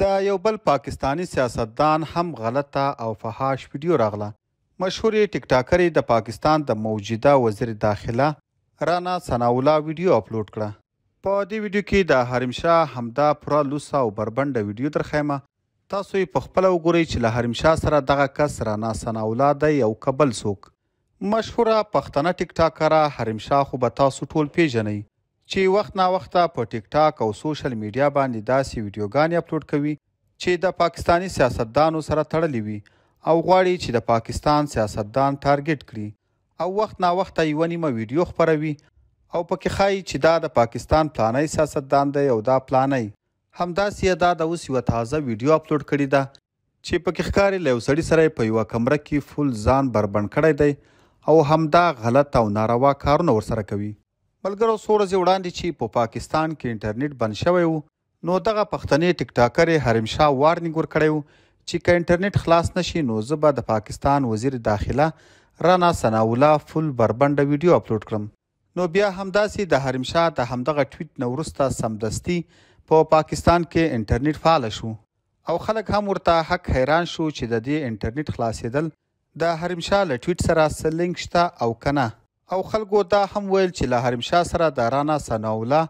د یو بل پاکستاني سیاستدان هم غلطه او فحاش ویډیو راغله. مشهورې ټیک ټاکرې د پاکستان د موجوده وزیر داخله رانا ثناءالله ویډیو اپلوډ کړه. په دې ویډیو کې د حریم شاه همدا پوره لوڅه او بربنډه ویډیو درښیمه، تاسو یې په خپله وګورئ چې له حریم شاه سره دغه کس رانا ثناءالله دی او که بل څوک. مشهوره پښتنه ټیک ټاکره حریم شاه خو به تاسو ټول پیژنئ چې وخت ناوخته په ټیک ټاک او سوشل میډیا باندې داسې ویډیوګانې اپلوډ کوي چې د پاکستاني سیاستدانو سره تړلې وي او غواړي چې د پاکستان سیاستدان ټارګټ کړي او وخت ناوخته یوه نیمه ویډیو خپروي او پکې ښایي چې دا د پاکستان پلانی سیاستدان دی او دا پلانی. همداسې یې دا د اوس یوه تازه ویډیو اپلوډ کړې ده چې پکې ښکاري له یو سړي سره یې په یوه کمره کې فول ځان بربنډ کړی دی او همدا غلط او ناروا کارونه ورسره کوي. ملګرو څو ورځې وړاندې چې په پاکستان کې انټرنیټ بند شوی و نو دغه پښتنې ټیک ټاکرې حریم شاه وارنینګ ورکړی و چې که انټرنیټ خلاص نه شي نو زه به د پاکستان وزیر داخله رانا ثناءالله فول بربنډه ویډیو اپلوډ کړم. نو بیا همداسې د حریم شاه د همدغه ټویټ نه وروسته سمدستي په پاکستان کې انټرنیټ فعال شو او خلک هم ورته حق حیران شو چې د دې انټرنیټ خلاصېدل د حریم شاه له ټویټ سره څه لینک شته او که نه؟ او خلکو دا هم ویل چې له حریم شاه سره د رانا ثناءالله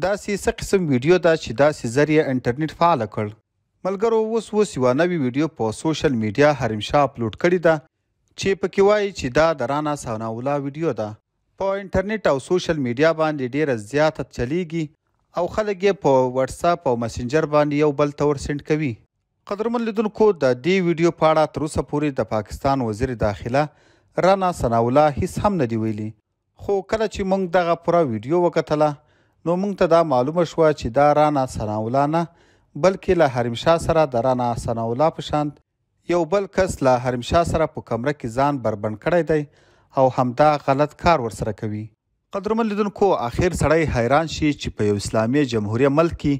داسې څه قسم ویډیو ده چې داسې زر یې انټرنیټ فعال کړ. ملګرو اوس اوس یوه نوې ویډیو په سوشل میډیا حریم شاه اپلوډ کړې ده چې پکې وایي چې دا د رانا ثناءالله ویډیو ده. په انټرنیټ او سوشل میډیا باندې ډیره زیاته چلیږي او خلک یې په وټساپ او مسنجر باندې یو بل ته ورسینډ کوي. قدرمن لیدونکو د دې ویډیو په اړه تر اوسه پورې د پاکستان وزیر داخله رانا ثناءالله هیڅ هم نه دي ویلي، خو کله چې مونږ دغه پوره ویډیو وکتله نو مونږ ته دا معلومه شوه چې دا رانا ثناءالله نه بلکې له حریم شاه سره د رانا ثناءالله په شان یو بل کس له حریم شاه سره په کمره کې ځان بربنډ کړی دی او همدا غلط کار ورسره کوي. قدرمن لیدونکو اخر سړی حیران شي چې په یو اسلامي جمهوریه ملک کې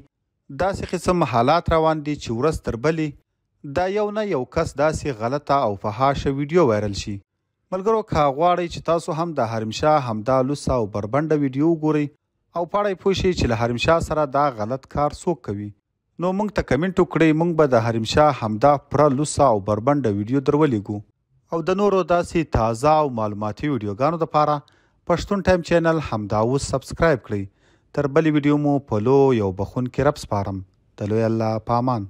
داسې قسم حالات روان دي چې ورځ تر بلې دا یو نه یو کس داسې غلطه او فحاشه ویډیو وایرل شي. ملګرو که غواړئ چې تاسو هم د حریم شاه همدا لوڅه او بربنډه ویډیو وګورئ او په اړه یې پوه شئ چې له حریم شاه سره دا غلط کار څوک کوي نو مونږ ته کمنټ وکړئ، مونږ به د حریم شاه همدا پوره لوڅه او بربنډه ویډیو درولېږو. او د نورو داسې تازه او معلوماتي ویډیوګانو دپاره پښتون ټایم چینل همدا اوس سبسکرایب کړئ. تر بلې ویډیو مو په لوی او بخښونکي رب سپارم. د لوی الله په امان.